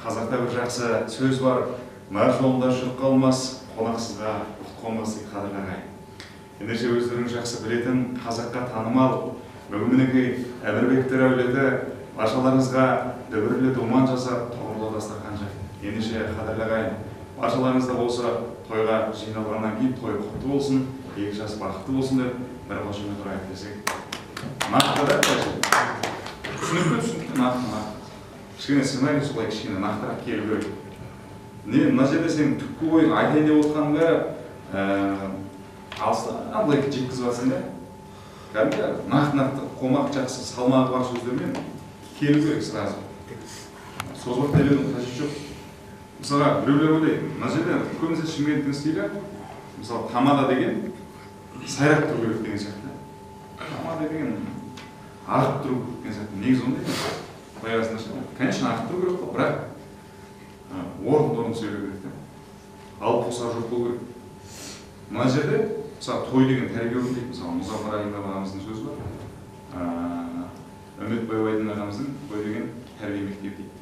Қазақта бір жақсы сөз бар: нар жолында шөп қалмас, қонақсызға құт қонбас дейді, қадірлі ағайын. Ендеше, өздеріңіз жақсы білетін, қазаққа танымал, бүгін, мінекей, Әмірбектер әулеті баршаларыңызға дүбірлі думан жасап, тұғырлы дастархан жайды. Ендеше, қадірлі ағайын, баршаларыңыз да осы тойға жиналғаннан кейін, той құтты болсын, екі жас бақытты болсын деп бір қошемет ұрайық десек. Нақты да, түсінікті, түсінікті, нақты, нақты. Кішкене сценарий солай, кішкене нақтырақ келу керек. Не, мына жерде сенің түпкі ойың, айтайын деп отқаның бәрі алыстан былай жеткізіп жатрсың да. Кәдімгі нақты, нақты, қомақ, жақсы, салмағы бар сөздермен келу керек, сразу созбақтай берудің қажеті жоқ. Мысалға, біреулер ойлайды, мына жерде көбінесе Шымкенттің стилі, мысалы, тамада деген сайрап тұру керек деген сияқты, тамада деген ағып тұру керек деген сияқты. Негізі ондай емес. Былай қарасаңдар ше, конечно, ағып тұру керек қой, бірақ орын орын сөйлеу керек та, алып қосар жоқ болу керек. Мына жерде, мысалы, той деген тәрбие орны дейді. Мысалы, Мұзафар Әлімбаев ағамыздың сөзі бар, Үміт Байбайдың ағамыздың: той деген тәрбие мектебі дейді.